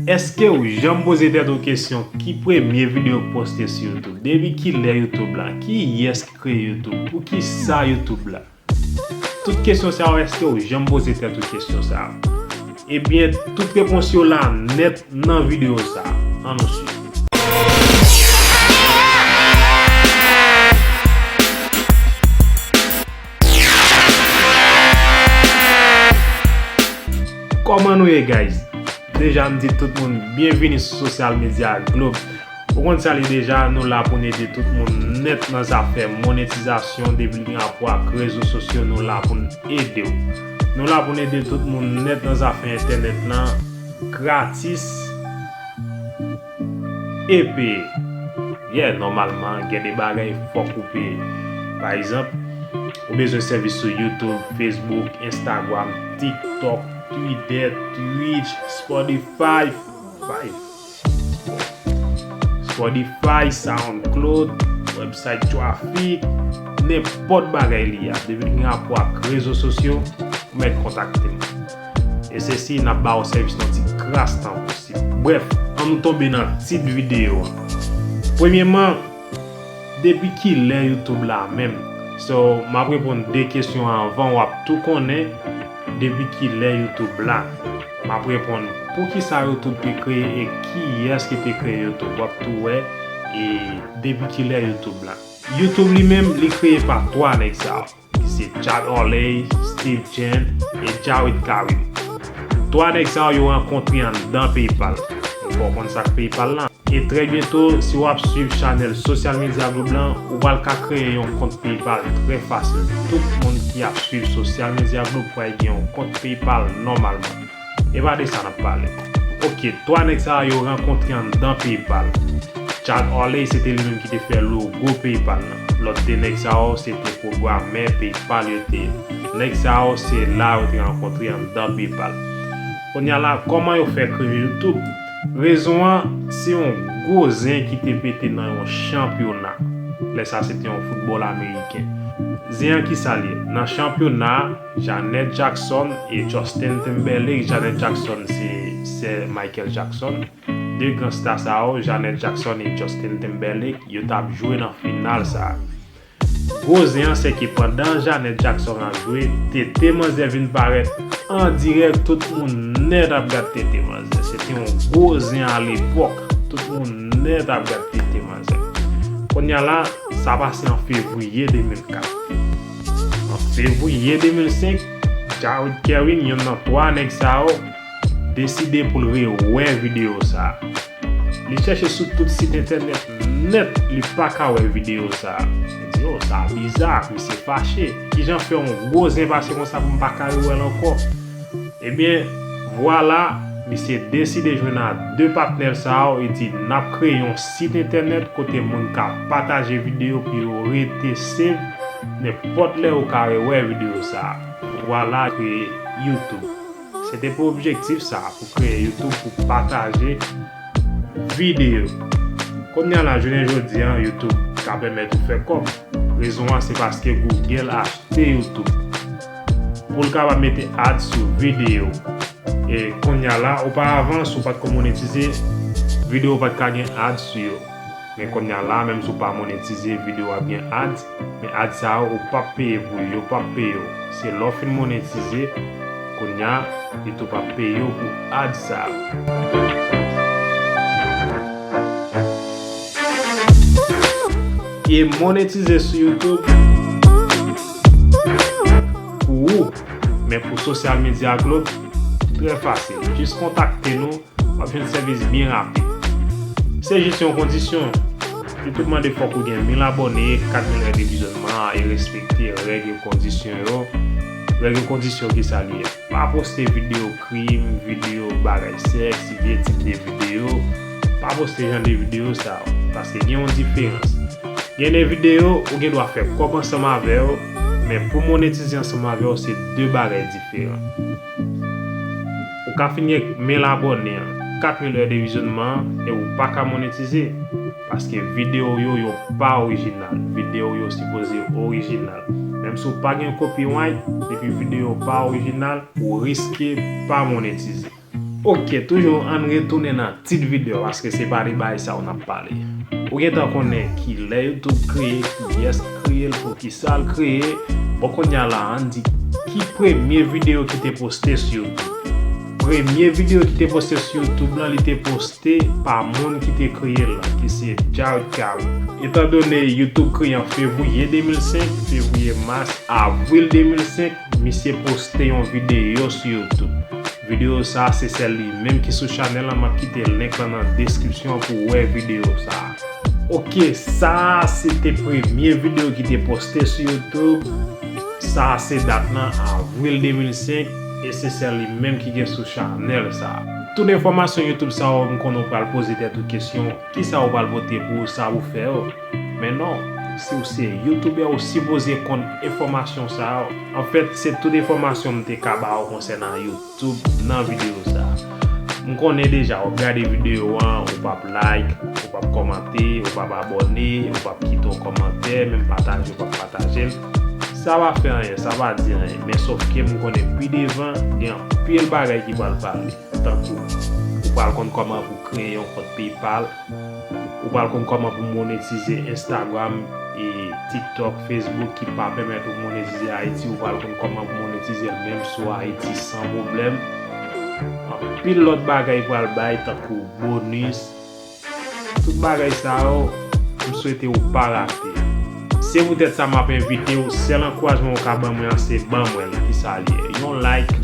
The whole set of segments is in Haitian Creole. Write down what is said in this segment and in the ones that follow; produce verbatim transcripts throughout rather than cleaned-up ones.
Èske w janm poze tèt ou kesyon ki premye videyo k poste sou YouTube? Depi kilè YouTube la? Kiyès ki kreye YouTube? Poukisa YouTube la? Tout kesyon sa yo, èske w janm poze tèt ou kesyon sa yo? Ebyen, tout repons yo la nèt nan videyo sa a. Ann nou swiv. Kòman nou ye, guys? Deja, m di tout moun byenvini sou Social Media Globe. Ou konn sa l ye deja, nou la pou n ede tout moun nèt nan zafè monetizasyon, depi l gen rapò ak rezo sosyo, nou la pou n ede w. Nou la pou n ede tout moun nèt nan zafè entènèt lan, gratis e peye. Yeah, nòmalman, gen de bagay fòk ou peye. Pa egzanp, ou bezwen sèvis sou YouTube, Facebook, Instagram, TikTok, Twitter, Twitch, Spotify, Spotify, SoundCloud, website traffic, nenpòt bagay li a. Depi l gen rapò ak rezo sosyo, ou mèt kontakte m. E se si n ap ba w sèvis nan ti kras tan posib. Brèf, ann nou tonbe nan tit videyo a. Premyèman, depi kilè YouTube la menm? So, m ap reponn de kesyon an anvan, w ap tou konnen depi kilè YouTube la. M ap reponn poukisa YouTube te kreye e kiyès ki te kreye YouTube. W ap tou wè e depi kilè YouTube la. YouTube li menm, li kreye pa twa nèg sa yo. Ki se Chad Hurley, Steve Chen e Jawed Karim. Twa nèg sa yo rankontre anndan PayPal. Ou fò konn sa k PayPal lan. E trè byento, si w ap swiv chanèl Social Media Globe lan, ou pral ka kreye yon kont PayPal trè fasil. Tout moun ki ap swiv Social Media Globe pral gen yon kont PayPal nòmalman. E pa de sa n ap pale. Oke, twa nèg sa yo rankontre anndan PayPal. Chad Hurley se te li menm ki te fè logo PayPal lan. Lòt de nèg sa yo se te pwogramè PayPal yo te ye. Nèg sa yo se la yo te rankontre anndan PayPal. Kounye a la, kòman yo fè kreye YouTube? Rezon an, se yon gwo zen ki te pete nan yon chanpyona. Lè sa se te yon foutbòl ameriken. Zen an ki sa l ye? Nan chanpyona a, Janet Jackson e Justin Timberlake. Janet Jackson se sè Michael Jackson. De gran sta sa yo, Janet Jackson e Justin Timberlake, yo t ap jwe nan final sa a. Gwo zen an se ke pandan Janet Jackson ap jwe, tete manzè vin parèt an dirèk, tout moun nèt ap gad tete manzè. Se te yon gwo zen alepòk, tout moun nèt ap gad tete manzè. Kounye a la, sa pase an fevriye de mil kat. An fevriye de mil senk, Jawed Karim, youn nan twa nèg sa yo, deside pou l rewè videyo sa a. Li chèche sou tout sit entènèt nèt, li pa ka wè videyo sa a. Li di, "O, sa biza, misye fache. Kijan fè yon gwo zen pase konsa pou m pa ka rewè l ankò?" Ebyen, vwala, misye deside jwenn a de patnè l sa yo e di, "N ap kreye yon sit entènèt kote moun ka pataje videyo pou yo rete save, nenpòt lè ou ka rewè videyo sa a." Vwala, kreye YouTube. Se te pou objektif sa a, pou kreye YouTube, pou pataje videyo. Kounye a la, jounen jodi a, YouTube ka pèmèt ou fè kòb. Rezon an, se paske Google achte YouTube pou l kapab mete ads sou videyo. E kounye a la, oparavan, si w pa t ko monetize, videyo w pa t ka gen ads sou yo. Men kounye a la, menm si w pa monetize, videyo w ap gen ads, men ads sa yo, ou p ap peye pou yo, yo p ap peye w. Se lè w fin monetize, kounye a, YouTube ap peye w pou ads sa yo. E monetize sou YouTube pou ou, men pou Social Media Globe, trè fasil. Jis kontakte nou, w ap jwenn sèvis byen rapid. Se jis yon kondisyon. YouTube mande fòk ou gen mil abòne, kat mil è de vizyònman e respekte règ e kondisyon yo. Règ e kondisyon ki sa l ye? Pa poste videyo krim, videyo bagay sèks, vye tip de videyo. Pa poste jan de videyo sa yo, paske gen yon diferans. Gen de videyo, ou gen dwa fè kòb ansanm avè yo, men pou monetize ansanm avè yo, se de bagay diferan. Ou ka fin gen mil abòne an, kat mil è de vizyònman an, e ou pa ka monetize, paske videyo yo, yo pa orijinal. Videyo yo sipoze orijinal. Menm si w pa gen copyright, depi videyo pa orijinal, ou riske pa monetize. Ok, toujou ann retounen nan tit videyo paske se pa de bagay sa yo n ap pale. Ou gentan konnen ki lè YouTube kreye, kiyès ki kreye l, poukisa l kreye. Bon, kounye a la, ann di ki premye videyo ki te poste sou YouTube. Premye videyo ki te poste sou YouTube lan, li te poste pa moun ki te kreye l lan, ki se Jared Carey. Etandone YouTube kreye an fevriye de mil senk, fevriye, mas, avril de mil senk, misye poste yon videyo sou YouTube. Videyo sa se sèl li menm ki sou chanèl lan, m ap kite link lan nan deskripsyon pou w wè videyo sa. Ok, sa se te premye videyo ki te poste sou YouTube. Sa se dat lan, avril de mil senk, e se sèl li menm ki gen sou chanèl sa. Tout enfòmasyon YouTube sa yo, m konnen w pral poze tèt ou kesyon, kisa ou pral pote pou sa pou fè yo? Men non, si w se youtubè, ou sipoze konn enfòmasyon sa yo. Anfèt, se tout enfòmasyon m te ka ba w konsènan YouTube nan videyo sa. M konnen deja, w ap gade videyo an, ou p ap like, ou p ap kòmante, ou p ap abòne, ou p ap kite yon kòmantè, menm pataje, ou p ap pataje l. Sa pa fè anyen, sa pa di anyen, men sòf ke m konnen pi devan, gen anpil bagay ki pral pale, tankou ou pral konn kòman pou kreye yon kont PayPal, ou pral konn kòman pou monetize Instagram, e TikTok, Facebook ki pa pèmèt ou monetize Ayiti, ou pral konn kòman pou monetize l menm sou Ayiti san pwoblèm. Anpil lòt bagay pral bay, tankou bonis. Tout bagay sa yo, m swete w pa rate. Se poutèt sa m ap envite w, sèl ankourajman w ka ban mwen an, se ban mwen l. Kisa l ye? Yon like,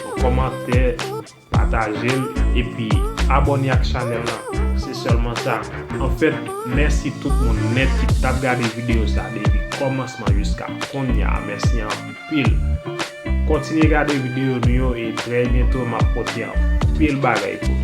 yon kòmantè, pataje l, epi abòne ak chanèl lan. Se sèlman sa. Anfèt, mèsi tout moun nèt ki t ap gade videyo sa depi kòmansman jiska kounye a. Mèsi anpil. Kontinye gade videyo nou yo e trè byento m ap pote anpil bagay pou nou.